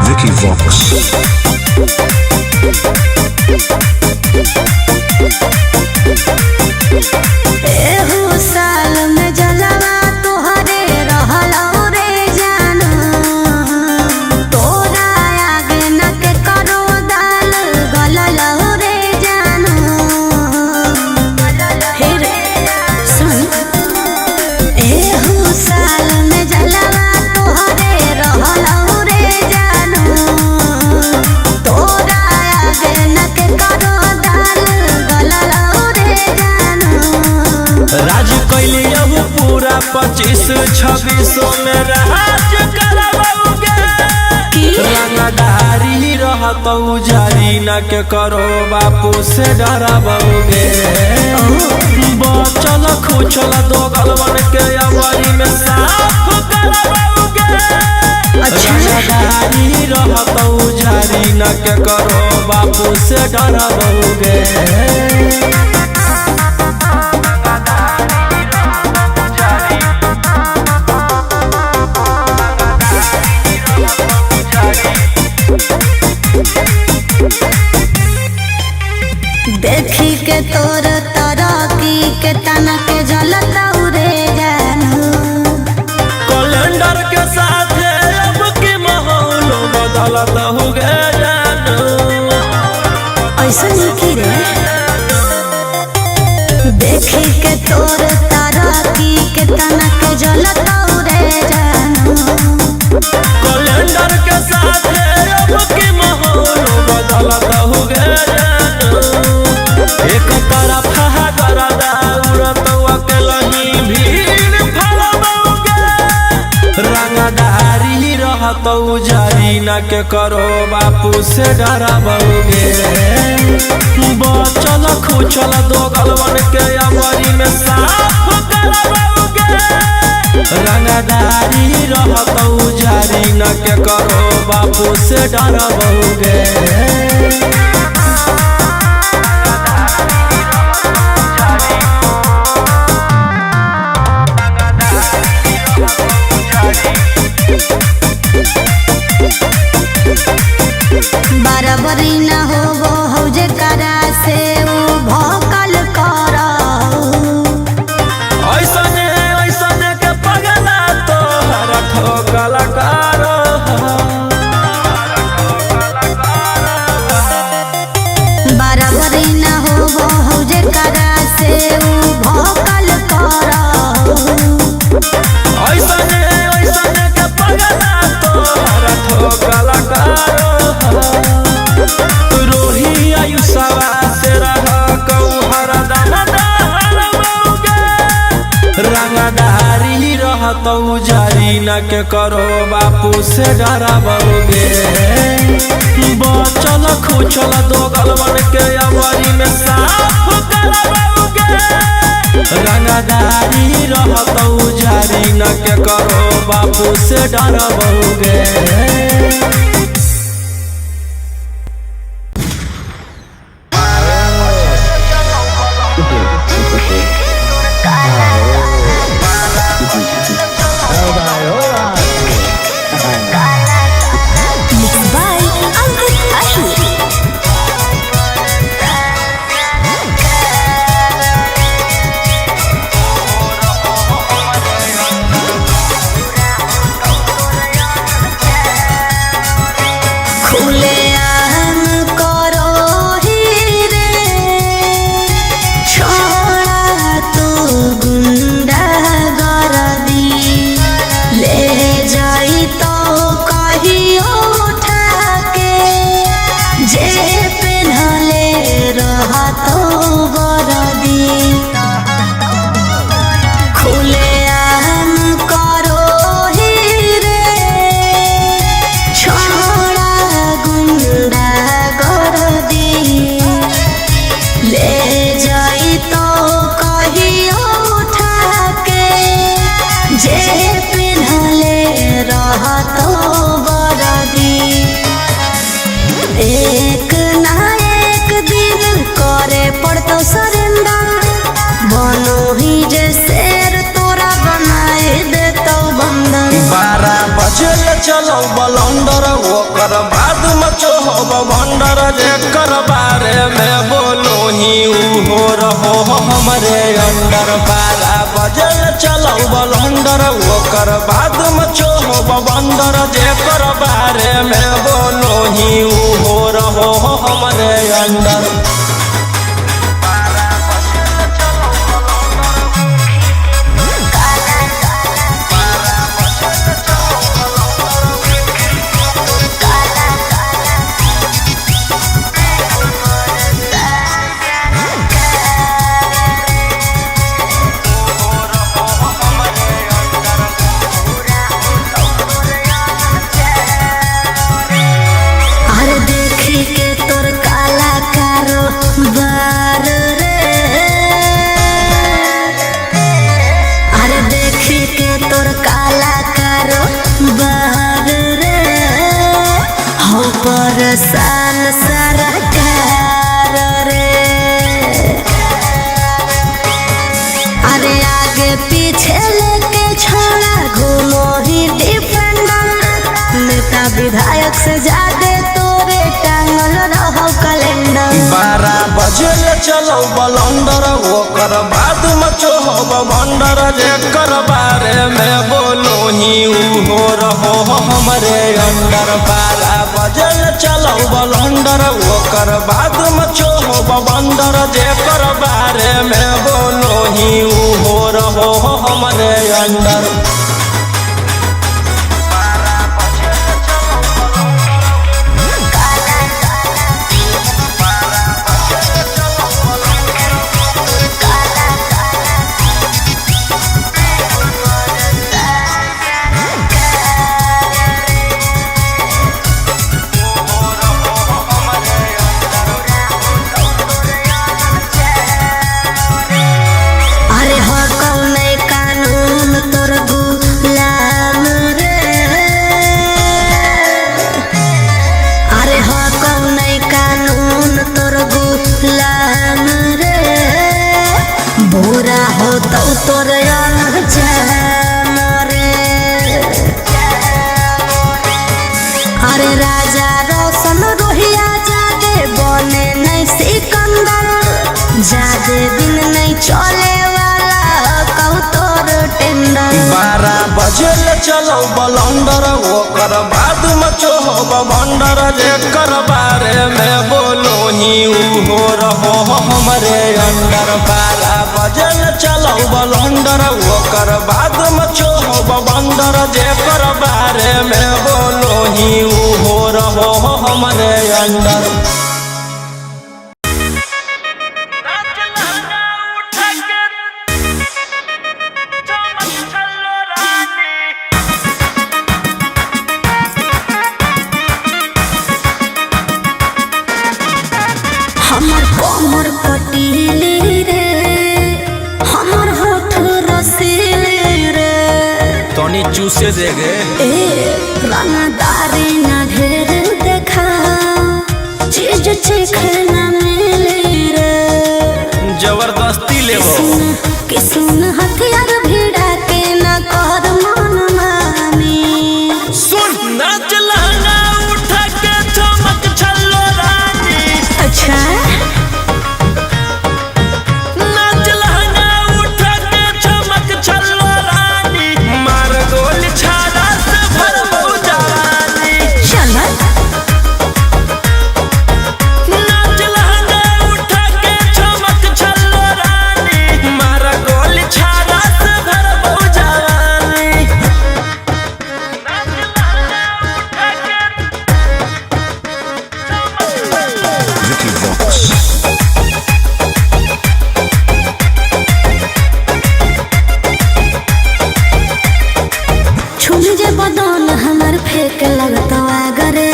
Vicky Vox. एहू साल में जलवा तोहरे रहलौ रे जानू, तोरा आगे न के करो दाल गललौ रे जानू। फिर सुन, एहू साल में जलवा तोहरे रहलौ रे जानू, तोरा आगे न के करो दाल गललौ रे जानू। राज कैलियहु पूरा 25-26 में राज करबौगे। रंगदारी रहतौ जारी न के करो बापू से डरबौगे। बचल खुचल दो गलवन के अमरी में साफ करबौगे। रंगदारी रहतौ जारी न के करो बापू से डरबौगे। देखी के तोर तरकी के तना के जलता रे जानू। कैलेंडर के साथ अब की माहौल बदलत हो गए जानू। ऐसा नहीं की रे, देखी के तोर तरकी के तना के जलता रे जानू। कैलेंडर के साथ अब की माहौल बदलत हो गए जानू। एक तरफ गरदा उड़त अकेलही भीड़ फैलाबोगे। रंगदारी रहतौ जारी न के करो बापू से डरबौगे। बचल खुचल दो गलवन के अमरी में साफ करबौगे। रंगदारी रहतौ जारी न के करो बापू से डरबौगे। बराबरी न होबो हौ जे करा से उ भौकल करौ। ऐसने ऐसने के पगला तोहर ठोकल करो। बराबरी न होबो हौ जे करा से उ भौकल करौ। ऐसने ऐसने के पगला तोहर ठोकल करो। रोही आयुषवा से रह कौहर दमदार। रंगदारी रहतौ जारी न के करो बापू से डरबौगे। बचल खुचल दो गलवन के अमरी में साफ करबौगे। रंगदारी रहतौ जारी न के करो बापू से डरबौगे। Mixed by Ankit Ashu. खुले आम करो ही रे, छोड़ा तू गुंडा गर्दी, ले जाई तो कहियो उठा के, जे पेन्हले रहतो बरदी। खुले आम करो ही रे, छोड़ा गुंडा गर्दी, ले जाई तो कहियो उठा के, जे पेन्हले रहतो बरदी। ए देतो सरेंडर। बनो ही जे शेर तोरा बनाए देतो बंदर। 12 बजे चलो बलंडर ओकर बाद में चोहब भंडर। जेकर बारे में बोलो ही उहो रहो हमरे अंडर। 12 बजे चलो बलंडर ओकर बाद में चोहब भंडर। जेकर बारे में बोलो ही उहो रहो हमरे अंडर। अरे देखी के तोर काला कारोबार रे। अरे देखी के तोर काला कारोबार रे। हो परेशान सरकार रे। अरे आगे पीछे लेके छोड़ा घूमो ही डिफेंडर। नेता विधायक से ज्यादा तोरे टांगल रहो कैलेंडर। 12 बजे चलो बलंडर ओकर बाद में चोहब भंडर। जेकर बारे में बोलो ही उहो रहो हमरे अंडर। 12 बजे चलो बलंडर ओकर बाद में चोहब भंडर। जेकर बारे में बोलो ही उहो रहो हमरे अंडर। अरे हो कौन कानून तोर गुलाम रे। अरे हो कौन कानून तोर गुलाम रे। बुरा हो तो तोर अंजाम रे। अरे राजा रोशन रोहिया जादे बने नहीं सिकंदर। जादे दिन नहीं चले वाला कहू तोर टेंडर। 12 बजे चलो बलंडर ओकर बाद में चोहब भंडर। जेकर बारे में बोलो ही उहो रहो हमरे अंडर। 12 बजे चलो बलंडर ओकर बाद में चोहब भंडर। जेकर बारे में बोलो ही उहो रहो हमरे अंडर। हमर कमर कटीली रे, हमर होठ रसीली रे। तनी चूसे देगे ए रंगदारी ना ढेर देखा, चीज चखना मिले रे। जबरदस्ती लेबो किसन हथियार भिड़ा के ना कर मन मानी। सुन नाच लहंगा उठा के चमक छल्लो रानी। अच्छा नाच लहंगा उठा के चमक छल्लो रानी। मार गोली छाड़ा से भरबो जवानी। चल नाच लहंगा उठा के चमक छल्लो रानी। मार गोली छाड़ा से भरबो जवानी। नाच लहंगा उठा के Vicky Vox. छुम जे बदन हमर फेंक लगतो आगरे।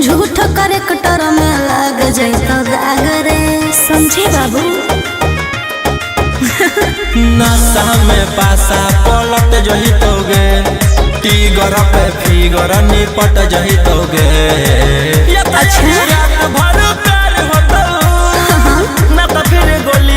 झूठ करे कटर में लग जैतो दागरे। समझे बाबू नशा में पासा पलट जही तोगे। टीगर पे फिगर निपट जही तोगे। अच्छा। रात भर प्यार होतो ना तो फिर गोली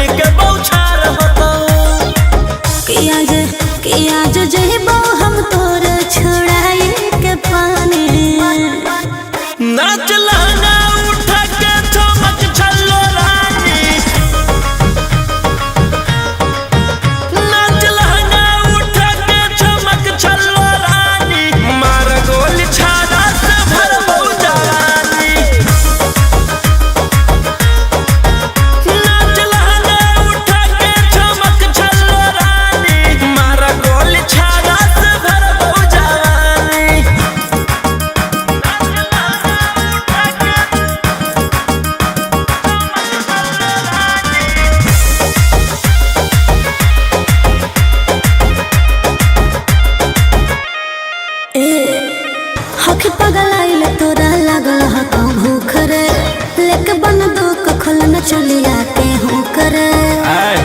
लेके बंदूक खोलन चलिया के हूँ करे। आय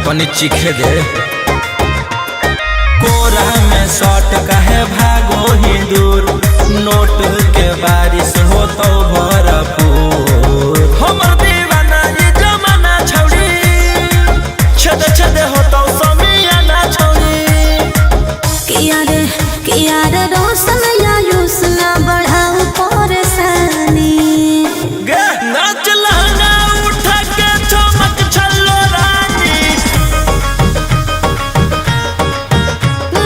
तनी चीखे दे। कोरा में शॉट काहे भागो ही दूर, नोट के बारिश हो तो भरपूर। हमर दीवाना ये जमाना छौड़ी, छद छद हो तो समियाना छौड़ी। किया रे किया रे रोशन आयुष ना बढ़ाऊ परेशानी। गे नाच लहंगा उठा के चमक छल्लो रानी,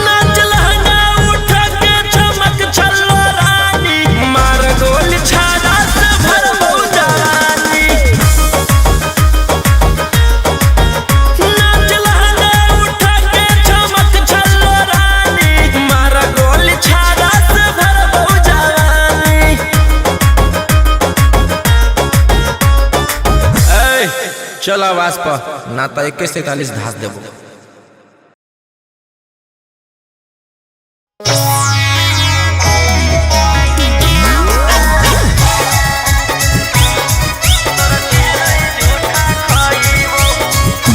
नाच लहंगा उठा के चमक छल्लो रानी, मार गोली छाड़ा से भरबौ जवानी। नाच लहंगा उठा के चमक छल्लो रानी, मार गोली छाड़ा से भरबौ जवानी। चल आवाज पर ना तो 21:41 धास देबो।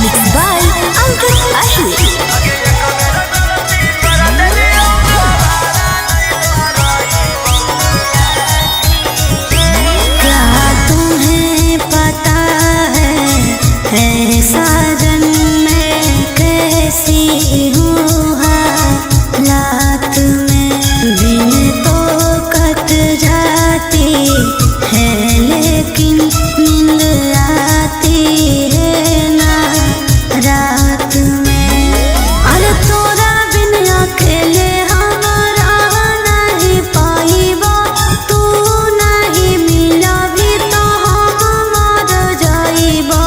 मिक्स बाय अंकित अहिर। क्या तुम्हें पता है, है साजन मैं कैसी हूँ हालात में, दिन तो कट जाती है लेकिन नींद आती है ना रात में। अरे तोरा बिन अकेले हमारा नहीं पाइबा, तू नहीं मिलबी तो हम मर जाइबा।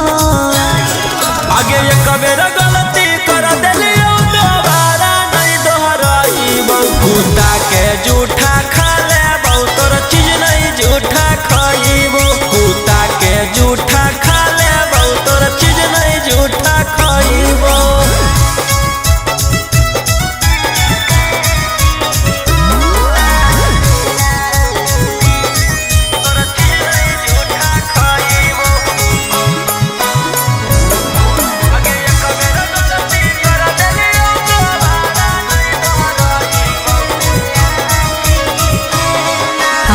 आगे एक बेर गलती कर देलियो दोबारा नहीं दोहराइबो। कुत्ता के जूठा खा लेबो तोर चीज नहीं जूठा खाइबो। कुत्ता के जूठा खा लेबो तोर चीज नहीं जूठा खाइबो।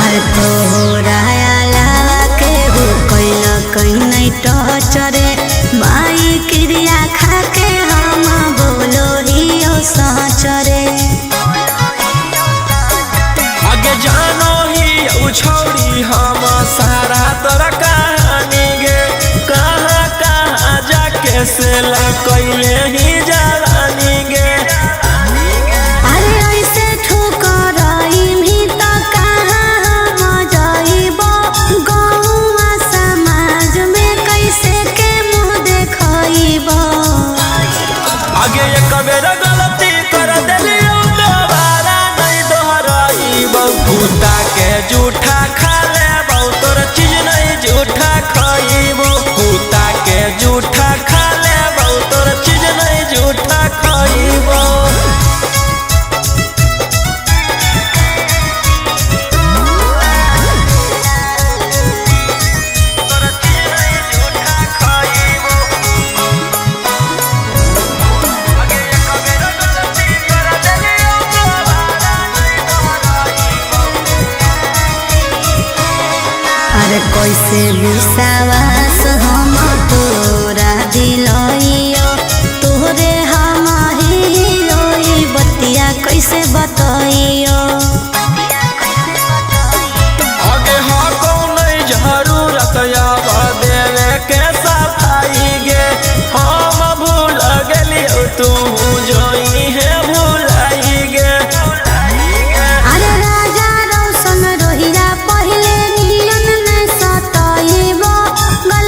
अरे तोरा अलावा केहू कैल कहीं नहीं टचरे, माई क्रिया खा के हम बोलो हियो सचरे। आगे जानो ही उ छौड़ी हम सारा तोरा कहानी गे, कहाँ कहाँ जाके से कैले ही जवानी गे। अरे ऐसे ठुकराई भी त कहाँ हम जाइबो, गौवा समाज में कैसे के मुँह देखइबो। आगे एक बेर गलती कर देलियो दोबारा नहीं दोहराइबो। कुत्ता के जूठा खा लेबो तोर चीज नहीं जूठा खाइबो। कुत्ता के जूठा खा लेबो तोर चीज नहीं जूठा खाइबो। अरे कैसे विश्वास हम तोरा दिलइयो, तोरे हम हियो ई बतिया कैसे बतइयो। आगे हाँ कौन जरूरत आवा देवे के सफाई गे, हम भूल गेलियो तू जोई है भूलाई गे। अरे राजा रोशन रोहिया पहिले नियन न सतइबो, गल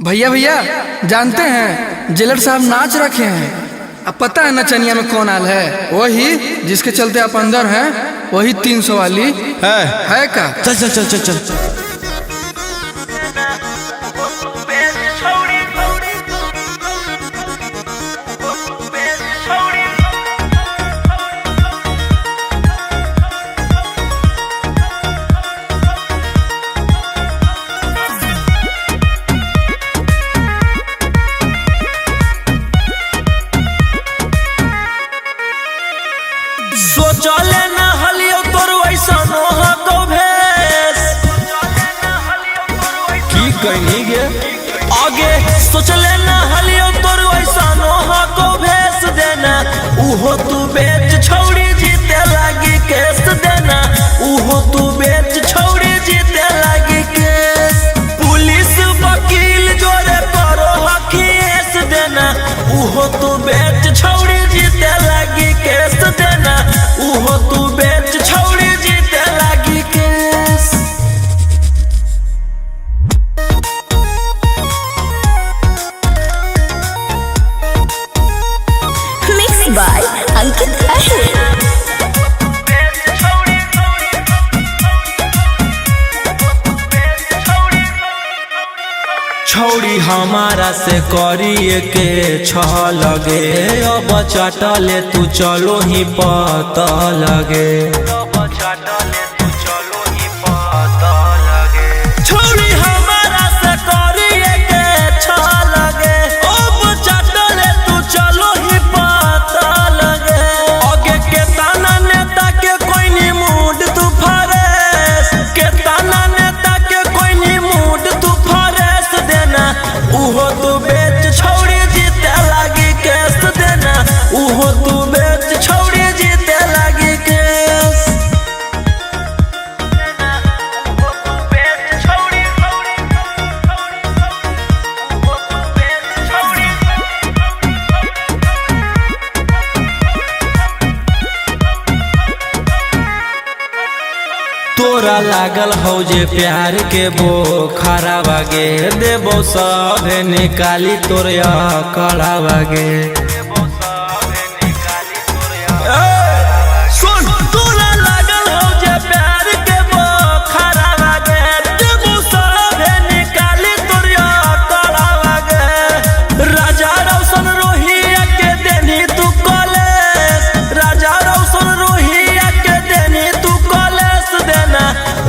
भैया भैया जानते हैं जेलर साहब नाच रखे हैं। अब पता है नचनिया में कौन आल है? वही जिसके चलते आप अंदर हैं, वही 300 वाली है का। चल चल चल चल चल। सोचले ना हलियो तोर वैसनो हको भेस की कहनी गे आगे। सोचले ना हलियो तोर वैसनो हको भेस देना, उहो तू बेच छौड़ी जीते लागी केस देना, उहो तू बेच छौड़ी जीते लागी केस। पुलिस वकील जोरे करो हकीस देना, उहो तू बेच छौड़ी जीते लागी केस देना, उहो तू बेच छौड़ी जीते लागी केस। मिक्स बाय अंकित अहिर। छौड़ी हमारा से करिए के छ लगे, अब चटले तू चलो ही पता लगे। छौड़ी हमारा से करिए के छ लगे, अब चटले तू चलो ही पता लगे। आगे के ताना नेता के कोई नी मूड तू फरेस, के ताना नेता के कोई नी मूड तू फरेस देना, उहो तू बेच छौड़ी जीते लागी केस देना, उहो तू बेच छौड़ी जीते लागी केस। तोरा लागल हौ जे प्यार के बोखरा बागे, देबो सब निकाली तोर कड़ा बागे। सुन तोरा लागल हौ जे प्यार के बोखरा बागे, देबो सब निकाली तोर कड़ा बागे। राजा रौशन रोहिया के देनी तू कॉलेज, राजा रौशन रोहिया के देनी तू कॉलेज देना,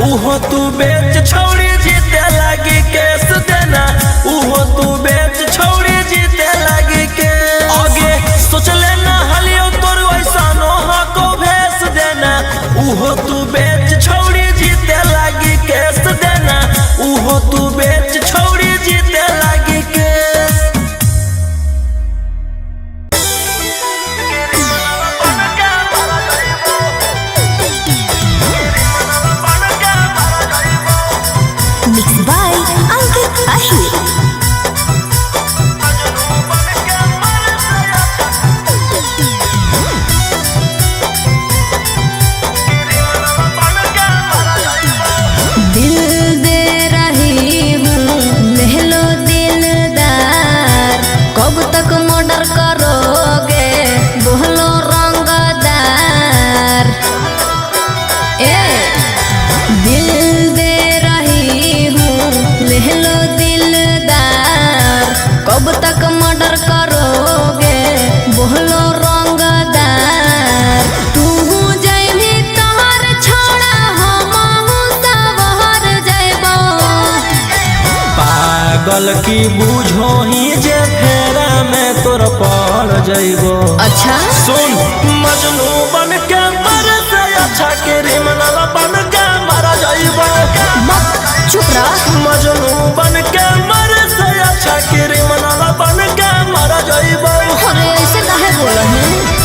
उहो तू बेच छौड़ी जीते लागी केस देना, उहो तू बेच छौड़ी जीते लागी केस। आगे सोचले ना हलियो तोर वैसनो हको भेस देना, उहो तू बेच छौड़ी जीते लागी केस देना, उहो तू बेच छौड़ी जीते लागी केस। मिक्स बाय अंकित अहिर। दिल दे रही हूँ लहलो दिलदार, कब तक मर्डर करोगे बोलो रंगदार। ए दिल दे रही हूँ लहलो दिलदार, कब तक मर्डर करोगे बोलो रंगदार। तू जइबी तोहर छोड़ा हमहू सवर जइबो। पागल की बुझो ही जे फेरा में तोर पड़ जइबो। अच्छा सुन मजनू बन के मर से अच्छा क्रिमिनल बन के मर जइबो। चुप रह। मजनू बन के मर से अच्छा क्रिमिनल बन के मर जइबो। अरे ऐसे काहे बोल हैं?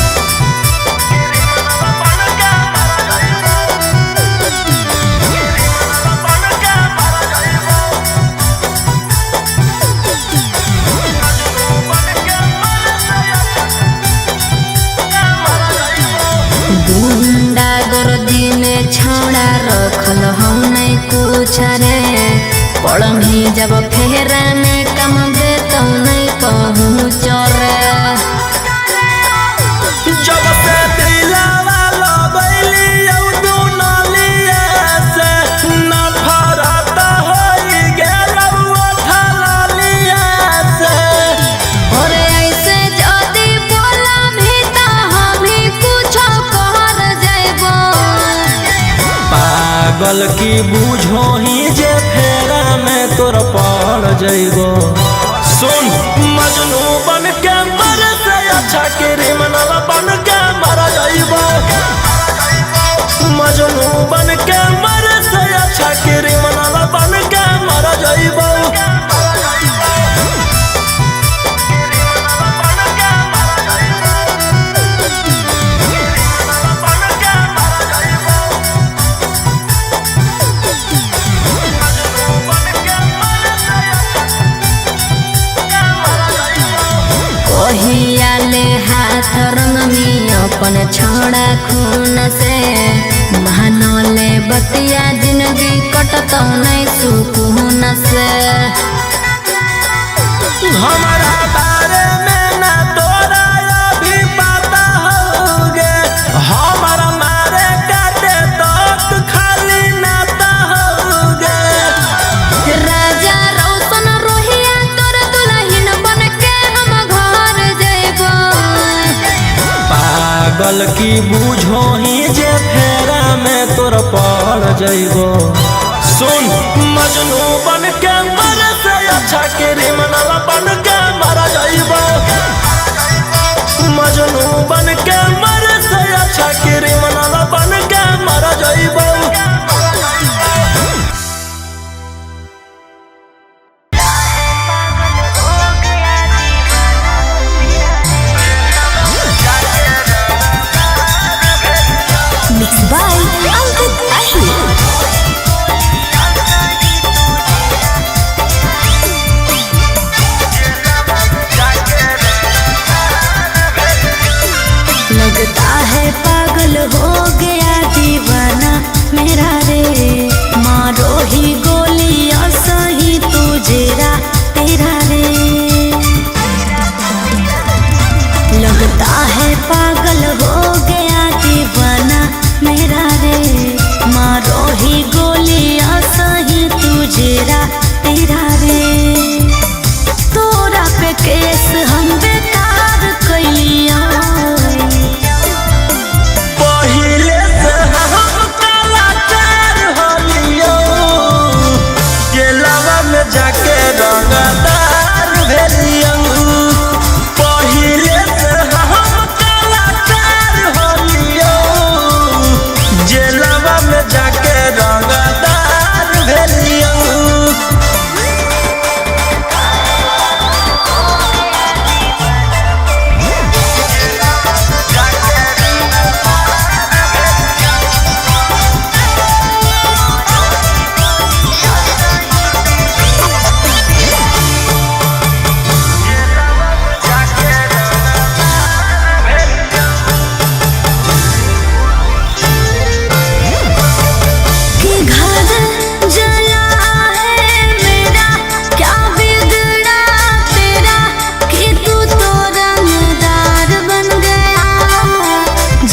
गुंडा गर्दी में छौड़ा रखल हम नहीं कुछ रे, पड़म ही जब फेरा में कम पागल की बूझो ही जे फेरा में तोर पड़ जइबो। सुन मजनू बन के मर से अच्छा क्रिमिनल बन के मर जइबो। मजनू बन के मर से अच्छा क्रिमिनल बन के मर जइबो। ओहियाले हाथ रंग में अपन छोड़ा खून से महानोले बतिया जिंदगी कटतो नहीं सुकून से। हमारा बारे में ना तोरा अभी पता होगे, हमारा मारे काटे तक खाली नाता होगे। राजा रौशन रोहिया तोर दुल्हन बन के हम घर जइबो। पागल की बूझो ही जे फेरा में तोर पड़ जइबो। सुन मजनू बन के मर से अच्छा क्रिमिनल बन के मर जइबो। मजनू बन के मर से अच्छा क्रिमिनल बन के मर जइबो। Mix by Ankit Ahir. लगता है पागल हो गया दीवाना मेरा रे, मारो ही गोलियां सही तू जेरा तेरा रे। लगता है पागल हो गया दीवाना मेरा रे, मारो ही गोलियां सही तू जेरा तेरा रे। तोरा पे केस हम बेकार कैलिया, पहिले से हम कलाकार होलियो, जेलवा में जाके रंगदार भेलियो। पहिले से हम कलाकार होलियो, जेलवा में जाके रंगदार भेलियो। कि घर जला है मेरा क्या बिगड़ा तेरा, कि तू तो रंगदार बन गया।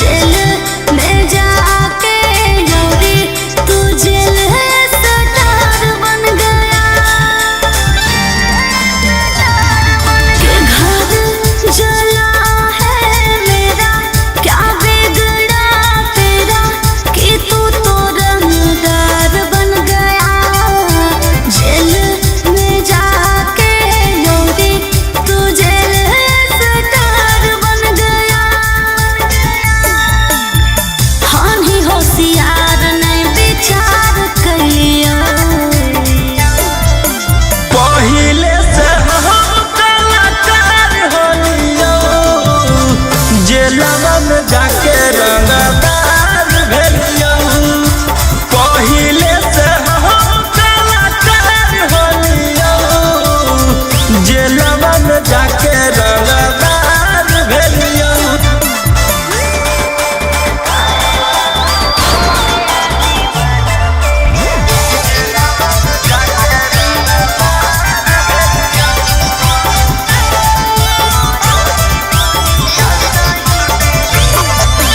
जेल में जाके योरी तू जेल स्टार बन गया। कि घर जला है मेरा क्या बिगड़ा तेरा, कि तू तो रंगदार बन गया। जेल में जाके योरी तू जेल स्टार बन गया। हम ही होशियार नहीं विचार करियो, पहिले से हम कलाकार होलियो, जेलवा में जाके रंगदार भेलियो। पहिले से हम कलाकार होलियो, जेलवा में जाके रंगदार भेलियो। कि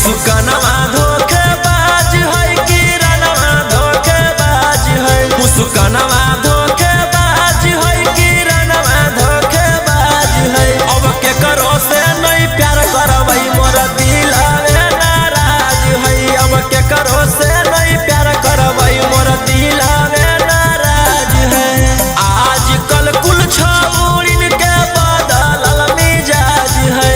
मुस्कानवा धोखेबाज है, किरणवा धोखेबाज है। मुस्कानवा धोखेबाज है, किरणवा धोखेबाज है। अब के करो से नहीं प्यार करबै, मोर दिल आवे नाराज है। अब के करो से नहीं प्यार करबै, मोर दिल आवे नाराज है। आजकल कुल छौड़िन के बदलल मिजाज है।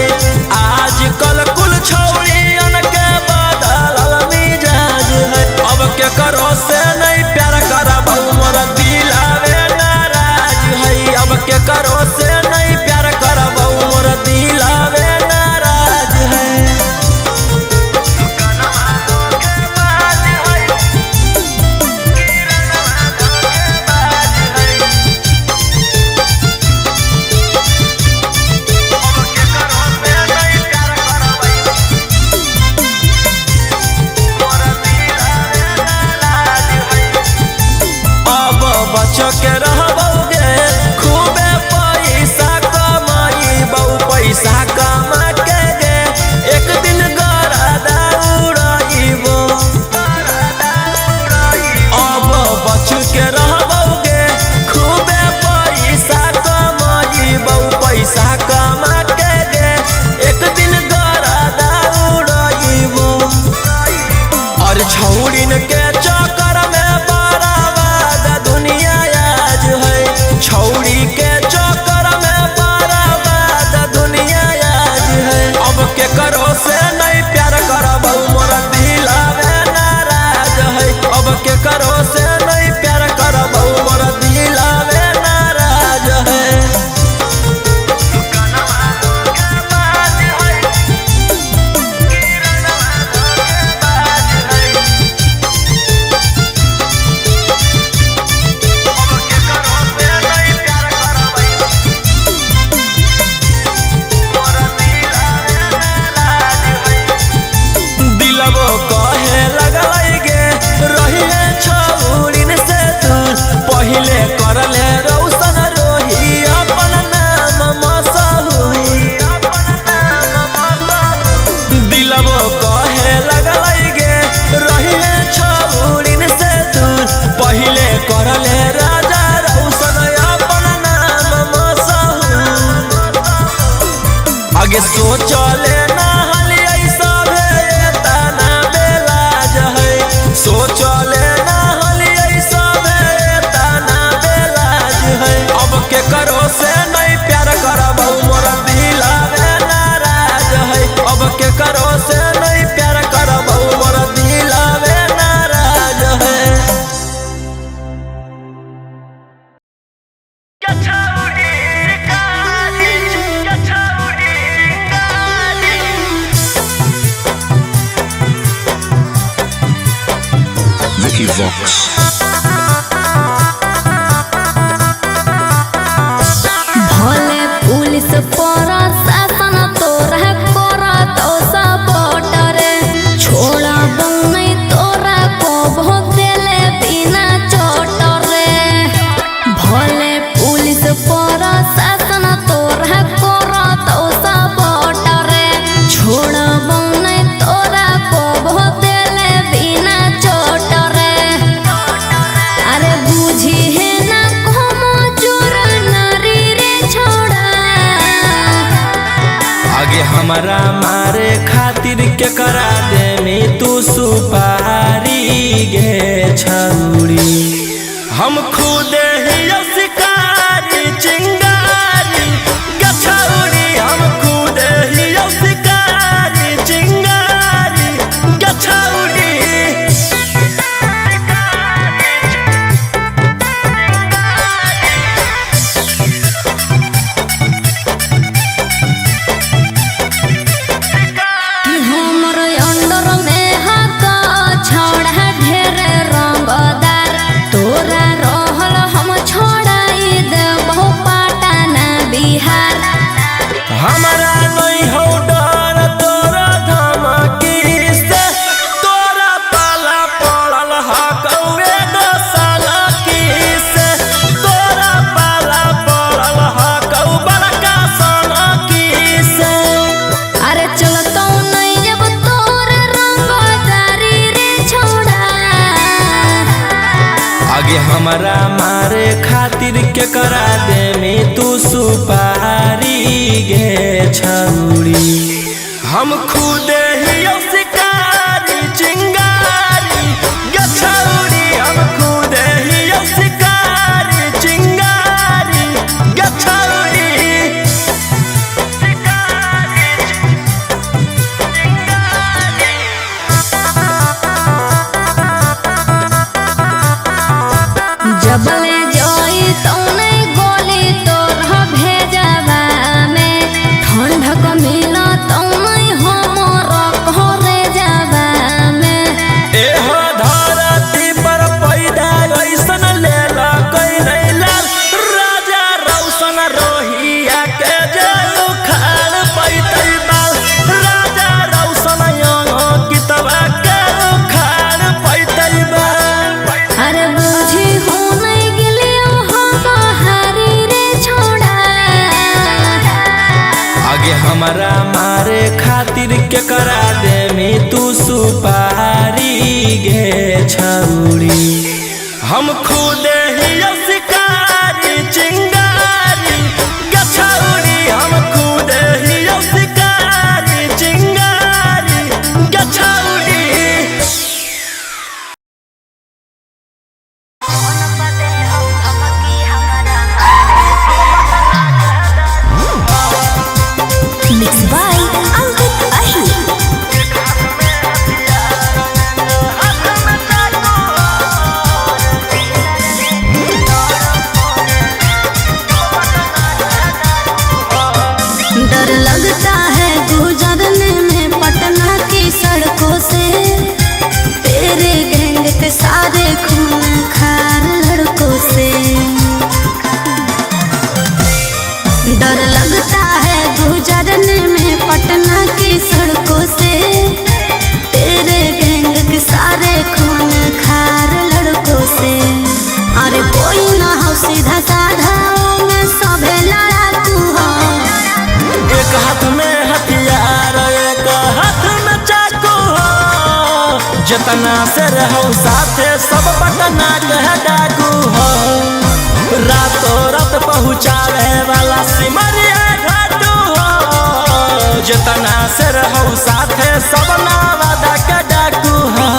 आजकल कुल छौड़ियन के बदलल मिजाज है। अब के करो से नहीं प्यार करबै, मोर दिल आवे नाराज है। अब के करो से नहीं प्यार करबै, मोर दिल आवे नाराज है। अब बच के रहबौगे, खूबे पैसा कमाइबौ। पैसा कमा के गे एक दिन गरदा उड़ाइबो। अब बच के रहबौगे, खूबे पैसा कमाइबौ। पैसा कमा के गे एक दिन गरदा उड़ाइबो। और छौड़िन के चक्कर में बर्बाद दुनिया आज है। छौड़ी के चक्कर में बर्बाद दुनिया आज है। अब के करो से नहीं प्यार करबौ, मोर दिल आवे नाराज है। अब के करो से नहीं प्यार करबौ, मोर दिल आवे नाराज है। दिलबो कहे लगलै गे रहिए छौड़िन से दूर। पहिले करले रौशन रोही अपन नाम मसहुई। दिलबो कहे लगलै गे रहिए छौड़िन से दूर। पहिले करले राजा रौशन अपन नाम मसहुई। आगे सोचले ना हली ऐसा तना बेलाज है। सोचले ना हली ऐसा तना बेलाज है। अब के करो से नहीं प्यार करबौ, मोर दिल आवे नाराज है। अब के करो से नहीं प्यार करबौ, मोर दिल आवे नाराज है। Vicky Vox. भले पुलिस प्रशासन तोरा करत सपोर्ट रे, छोड़ा नहीं तोरा को देले बिना चोट रे। भले पुलिस प्रशासन तोरा करत सपोर्ट रे, छोड़ा नहीं तोरा को देले बिना चोट रे। अरे बुझी है ना कमजोर नारी रे छोड़ा। आगे हमारा मारे खातिर के करा दे में तू सुपारी गे छौड़ी। हम खुद ही शिकारी चिंगारी गे छौड़ी। हम खुद ही शिकारी चिंगारी गे छौड़ी। कि हमर अंडर में हक छौड़ा ढेर रंगदार, तोरा रहल हम छोड़ाई देबौ पाटा। हमरा मारे खातिर के करा दे में तू सुपारी गे छौरी। हम खुदे ही शिकारी चिंगारी गे छौरी। हम खुदे ही शिकारी चिंगारी गे छौरी। जबले जोई तौने गोली तोर भेजबा में ठंडक मिला तौने हमर घरे जाबा में। एहो धरती पर पैदा ऐसन लेला कैले लाल राजा रौशन रोहिया के जे उखाड़ पैतै बाल। राजा रौशन कितबा के उखाड़ पैतै बाल। अरे बुझी हो नहीं गेलियो हम हारी रे छोड़ा। आगे हमरा मारे खातिर के करा दे में तू सुपारी गे छौरी। हम खुदे ही शिकारी चिंगारी गे छौरी। हम खुदे ही शिकारी चिंगारी गे छौरी। मिक्स बाय अंकित अही। डर लगता है गुजरने में पटना की सड़कों से, तेरे गैंग के सारे खून खार लड़कों से। डर लगता है गुजरने में पटना की सड़कों से, तेरे गैंग के सारे खून खार लड़कों से। अरे कोई ना हो सीधा साधा में सभे लड़ाकू हो। एक हाथ में हथियार एक हाथ में चाकू हो। जितना से रहो साथे सब पटना के डाकू हो। रातों रात पहुँचावे वाला सिमरिया घाटू हो। जितना से रहो साथे सब नावादा के डाकू हो।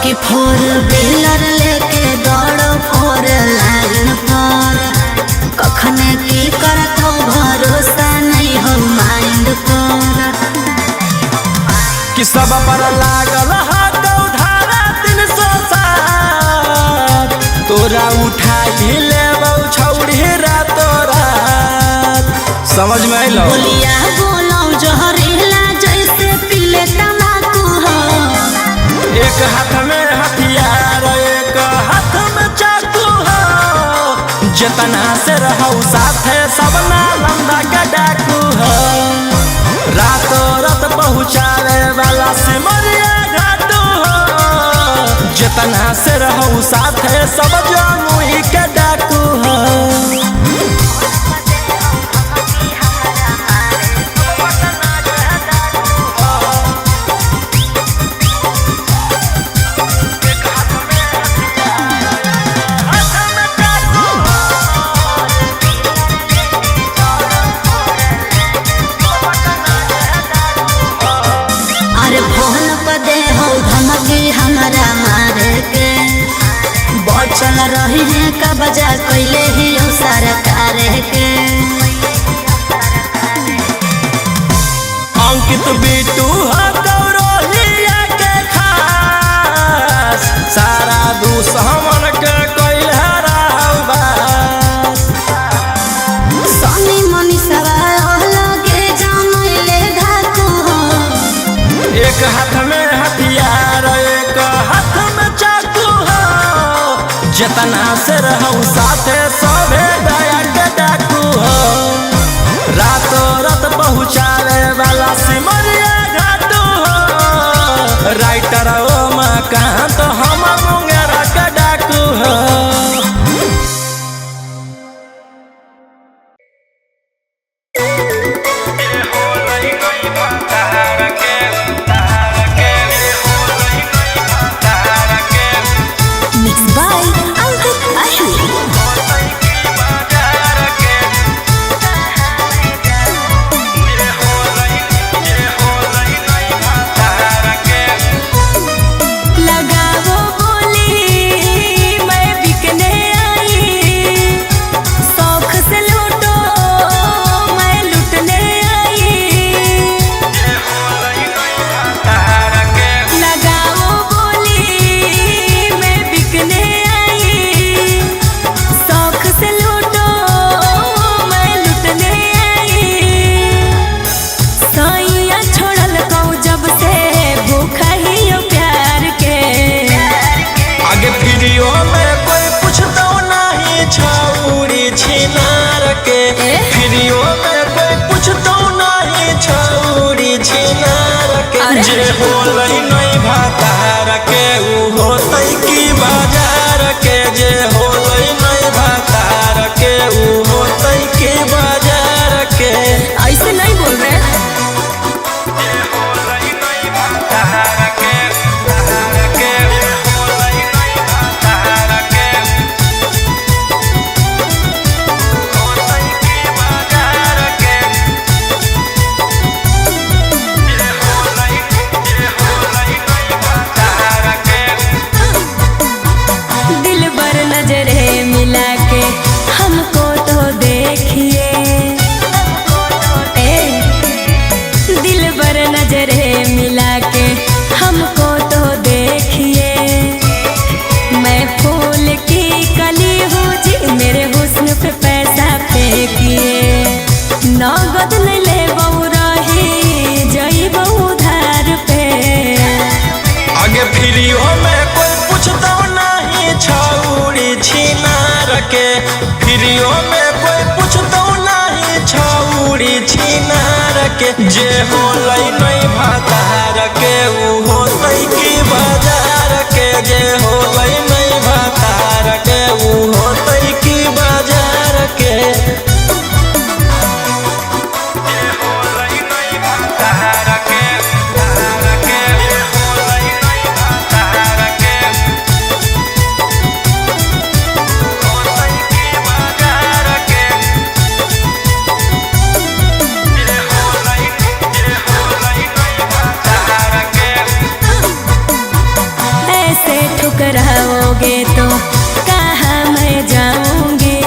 कि फोर व्हीलर लेके दौड़ो फोर लाइन पर, कखने की करतो भरोसा नहीं हो माइंड पर। कि सब पर लागल हाथ धारा 307 तोरा उठाई लेबौ छौड़ी रातो रात। समझ में आइलो? बोलिया बोलो जहरीला जैसे पीले तम्बाकू हो। एक हाथ में हथियार एक हाथ में चाकू हो। जितना से रहो साथे सब नालंदा के डाकू हो। रातों रात पहुँचावे वाला सिमरिया घाटू हो। जितना से रहो साथे सब जमुई के डाकू हो। अरे फोन पर दे हो धमकी हमरा मारे के, बचल रही है कब्जा कैले ही हो सरकार के। अंकित बिट्टू हो गौरोहिया के खास, सारा दुश्मन के कैल हराबास। सोनी मनी सवार लगे जानले धाकू हो। एक हाथ में हथियार एक हाथ में चाकू हो। जितना से रहो साथे सभे दया के डाकू हो। रातों रात पहुँचावे वाला सिमरिया रमाकांत हम मुंगेरा के डाकू हो। मिक्स बाय अंकित अहिर। लगावो बोली मैं बिकने आई, शौक से लूटो मैं लूटने आई। लगावो बोली मैं बिकने आई, शौक से लूटो मैं लूटने आई। सैया छोड़ल कौ जब से भूखा ही यो प्यार के। आगे फिरियो में कोई पूछतो नहीं छौरी छिनार के। फिरियो में कोई पूछतो नहीं छौरी छिनार के। जे होलै नहीं भातार के उ होतै की बाजार के। जे होलै नहीं भातार के उ होतै की बाजार के। ऐसे नहीं बोल रहे। दिल पर नजरे मिला के हमको तो देखिए। ए, दिल पर नजरे मिला के हमको तो देखिए। मैं फूल की कली हूँ जी, मेरे हुस्न पे पैसा फेंकिए। नगद नहीं ले रही जईबो उधार पे। आगे फिरियो में कोई पूछतो नहीं छौरी छिनार के। फिरियो में कोई पूछतो नहीं छौरी छिनार के। जे होलै नहीं भातार के उ होतै की बाजार के। जे होलै नहीं भातार के उ होतै की बाजार के। ऐसे ठुकराओगे तो कहाँ मैं जाऊंगी।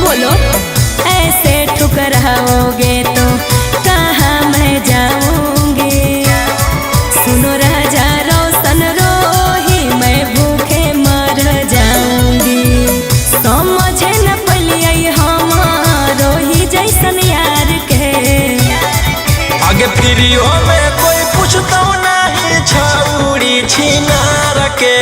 बोलो, ऐसे ठुकराओगे तो कहाँ मैं जाऊंगी। सुनो राजा रोशन रोही, मैं भूखे मर जाऊंगी। समझे न पलियै हम रोही जैसन यार के। आगे फिरियो में कोई पूछतो नहीं छौरी छिनार के।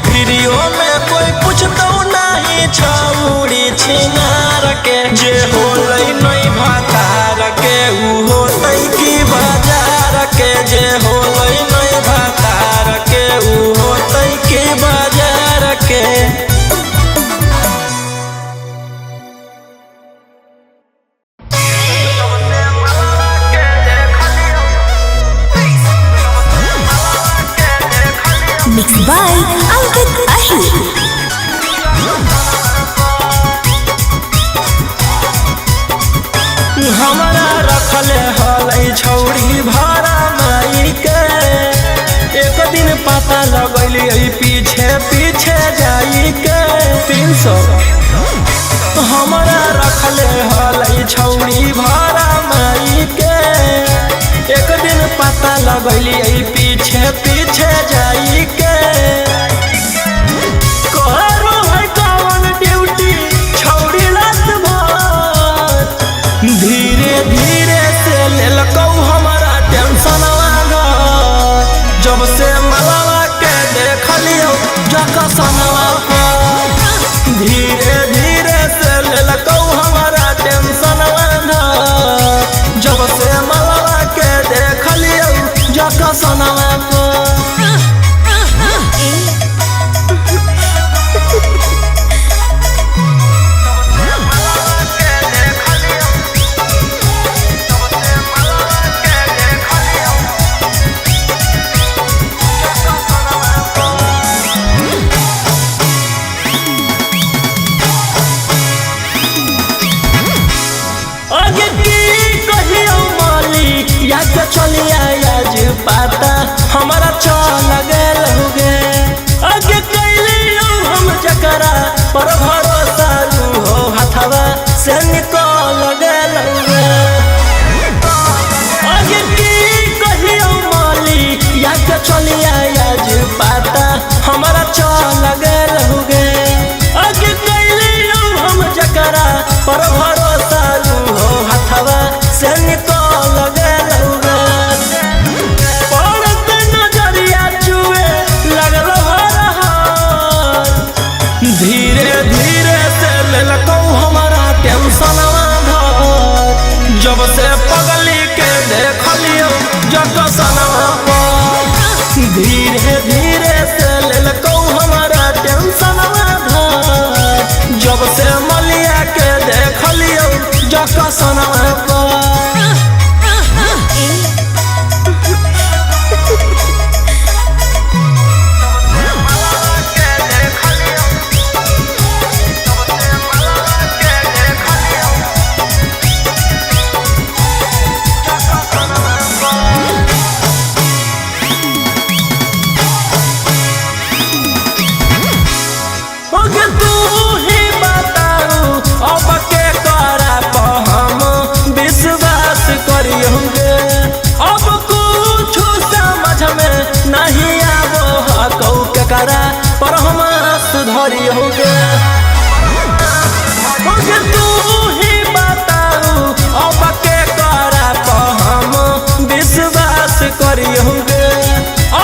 फिरियो में कोई पूछतो नहीं छौरी छिनार के। जे होलै नहीं भातार के उ होतै की बाजार के। जे होलै नहीं भातार के उ होतै की बाजार के। मिक्स बाय अंकित अहिर। हमरा रखले हलै छौरी भाड़ा माई के। एक दिन पता लगैली पीछे पीछे जाई के। 300 हमरा रखले हलै छौरी भाड़ा माई के। एक दिन पता लगैली पीछे पीछे जाई के। करो है कौन ड्यूटी छौरी रात भर। धीरे धीरे से लेलकौ हमारा टेंशनवा घर। जब से मलवा के देखलियौ जकसनवा पर। धीरे धीरे से लेलकौ हमारा टेंशनवा घर। जब से मलवा के देखलियौ जकसनवा पर। निकल गेल हुगे। अगे कैलियो हम जकरा पर भरोसा हो हथवा से निकल गेल हुगे। पड़त नजरिया चुए लगल हरहर, धीरे धीरे से लेलकौ हमारा टेंशनवा धर। जब से पगली के देखलियो जकसनवा पर, धीरे धीरे से लेलकौ हमारा टेंशनवा धर। जब से मलिया के देखलियो जकसनवा पर। ओके तू ही बताऊ अब के करा पर हम विश्वास करियौगे। अब कुछ समझ में नहीं आबो हकौ के करा पर हम सुधरियौगे। ओके तू ही बताऊ अब के करा पर हम विश्वास करियौगे।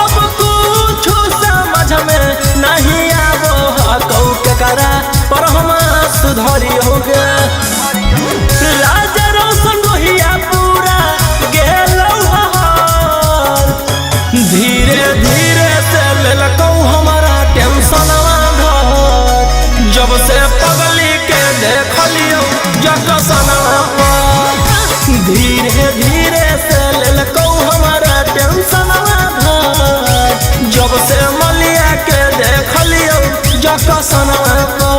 अब कुछ समझ में नहीं आबो हकौ के करा पर हम सुधरियौगे। राजा रोशन रोहिया पूरा गेलौ हर, धीरे धीरे से लेलकौ हमारा टेंशनवा धर। जब से पगली के देखलियो जकसनवा पर, धीरे धीरे से लेलकौ हमारा टेंशनवा धर। जब से मलिया के देखलियो जकसनवा पर।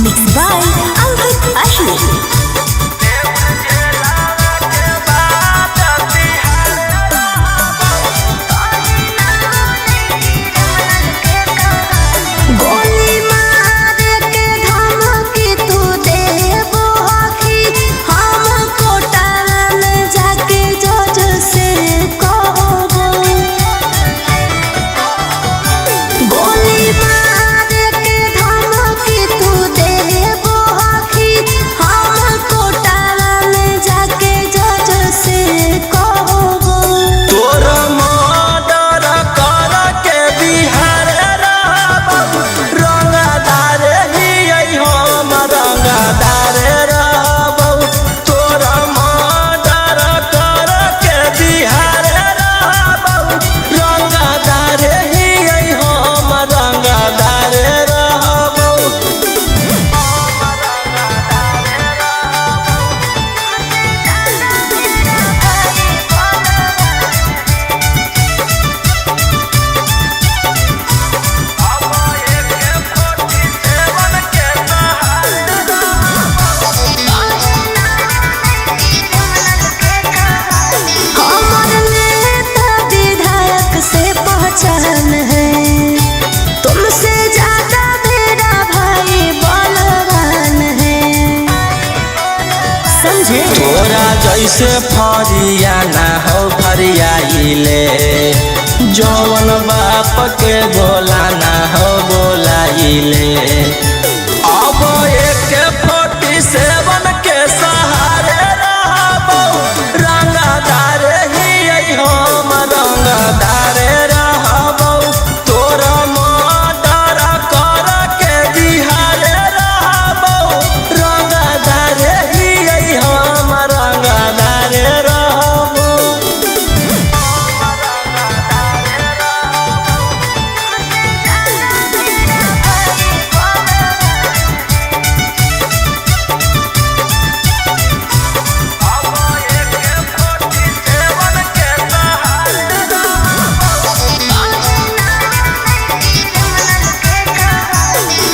Mixed by Ankit Ashwin. गोली मार के धमकी तू देबो हकी, हम कोटा में जाके जज से कहबो। गोली मार के धमकी तू देबो हकी, हम कोटा में जाके जज से कहबो। तोर मर्डर कर के बिहार रहबौ, रंगदार हियै हम रंगदार रहबौ। तोर मर्डर कर के बिहार रहबौ, रंगदार हियै हम रंगदार रहबौ। हमर नेता विधायक से पहचान है, तुमसे ज्यादा मेरा भाई बलवान है। समझे तोरा जैसे फरिया ना हो फरियाइले, जवन बाप के बोला ना हो बोलाइले। अब AK-47 के सहारे रहबौ, रंगदार हियै हम रंगदार रहबौ। तोरा मर्डर कर के बिहार रहबौ, रंगदार हियै हम रंगदार रहबौ।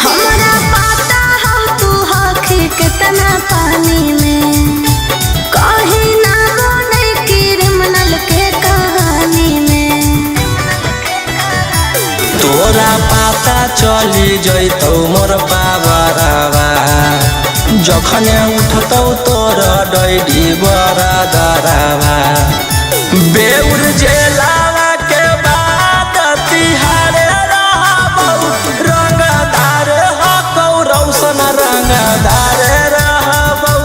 हमरा पता हो तू हकी कितना पानी में, कहीं ना बोले क्रिमिनल के कहानी में। तोरा पता चली जैतौ मोर पावरवा, जखने उठतौ तोर डैडी बड़ा दरावा। बेउर जेलावा के बाद तिहारे रहबौ, रंगदार हकौ रौशन रंगदार रहबौ।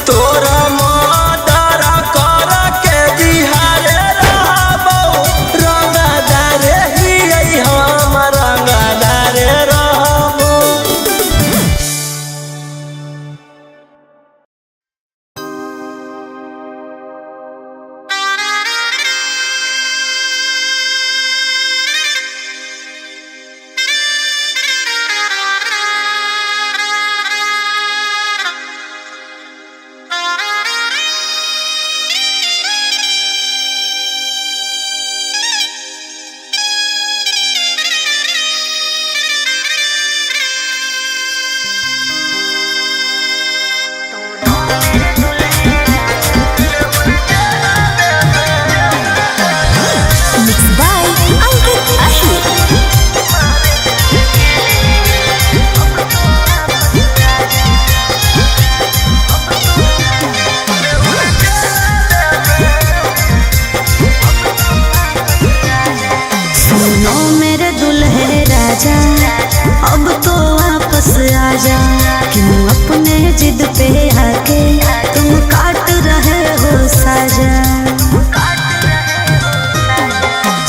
तोर मर्डर कर के बिहारे रहबौ, रंगदार हियै हम रंगदार रहबौ। मिक्स बाय अंकित अहिर। सुनो मेरे दुल्हे राजा, अब तो वापस आजा। क्यों अपने जिद पे आके तुम काट रहे हो साजा।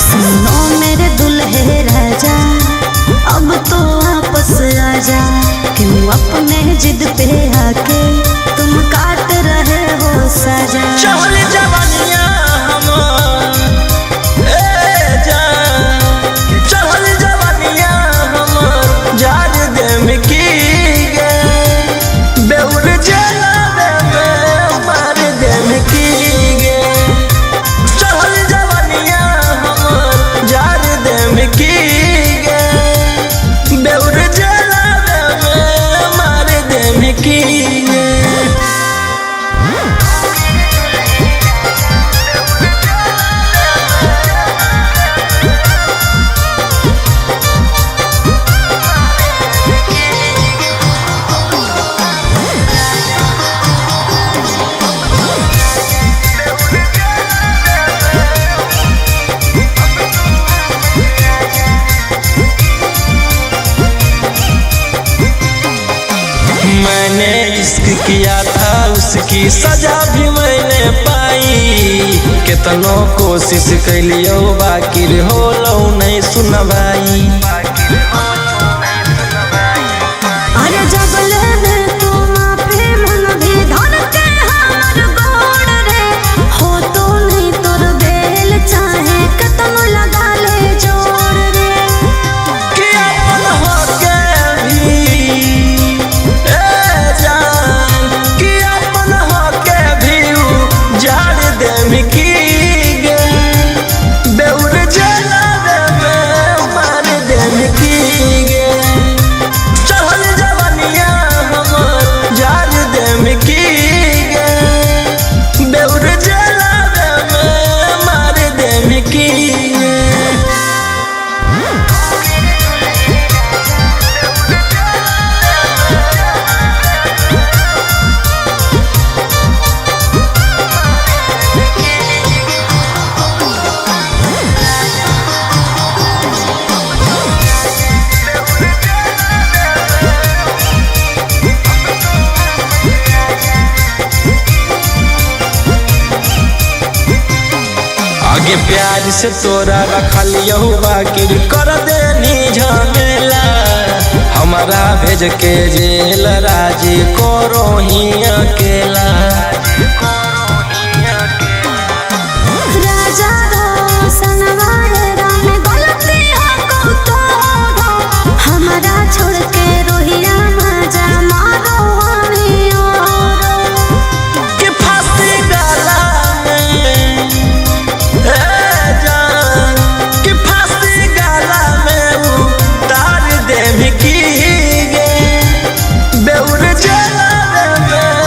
सुनो मेरे दुल्हे राजा, अब तो वापस आजा। क्यों अपने जिद पे आके तुम काट रहे हो साजा। चहल जवानिया हम ए जान, चहल जवानिया हम जार देम की गे, बेउर जलावे में मार देम की गे। चहल जवानिया हम जार देम की गे, बेउर जलावे में मार देम की गे। मैंने इश्क किया था उसकी सजा भी मैंने पाई, केतनो कोशिश कैलियो बाकी होलो नहीं सुनवाई। अरे जब लेने तू माफी मन भी धर के हमर गोड़ रे, हो तो नहीं तोर बेल चाहे कतनो लगा ले जोड़ रे। कि अपन होके भी ए जान, कि अपन होके भी उ झाड़ देम की गे, बेउर जलावे में मार देम की गे। चहल जवानिया हमर झाड़ देम की गे, बेउर जलावे में मार देम की गे। आगे प्यार से तोरा रखलियो बाकी कर देनी झमेला, हमारा भेज के जेल राजी करो ही अकेला। राजा रोशन राम गलती हो तो हमारा छोड़ के रोहिया मजा मारो हमें और। कि फांसी गला में ए जान, कि फांसी गला में उतार देम की गे, बेउर जलावे में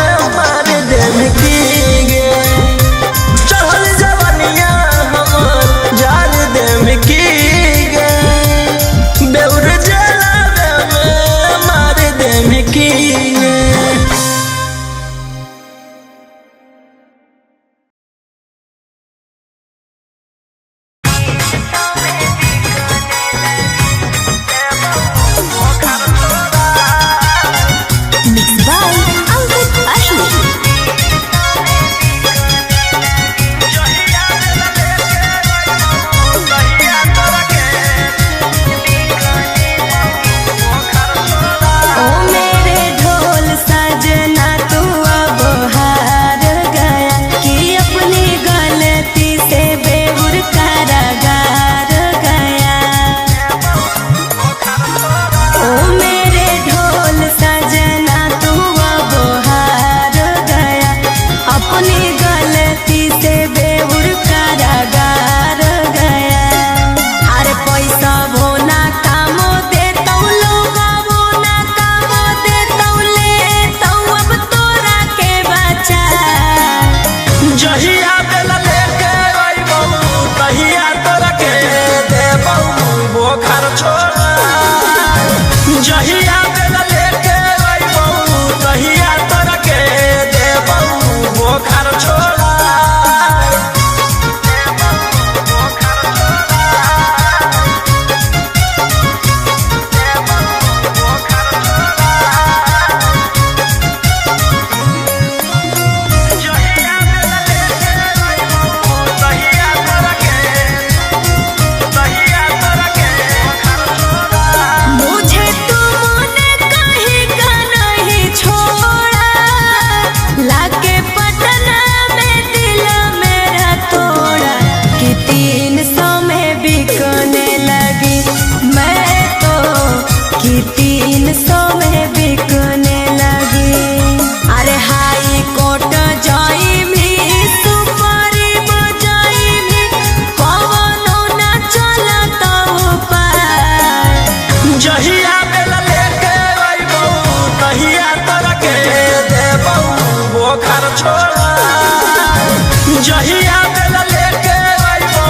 जहिया बेला लेके अइबौ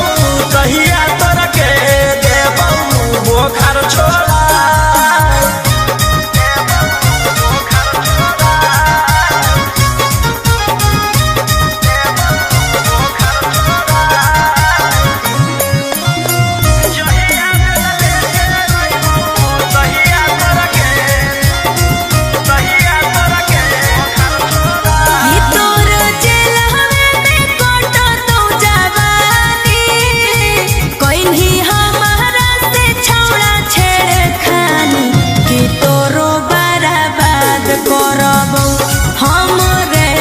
तहिया तोरा के देबौ बोखार छोड़ा। ई तोर जेलहवे में कोटो तो जवानी, कोइन्ही हमारा से छौड़ा छेड़खानी, कि तोरो बर्बाद करबौ हम रे,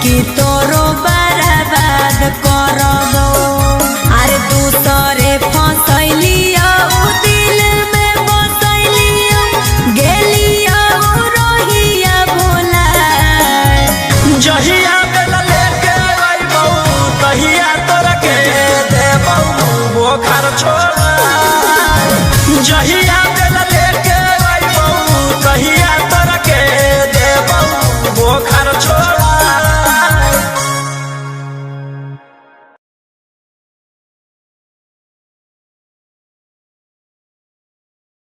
कि तोरो बर्बाद करबौ। अरे दूसरे फसैलियौ दिल में बसैलियौ, गेलियौ रोहिया भोला। जहिया बेला लेके अइबौ तहिया तोरा के देबौ बोखार छोड़ा। जहिया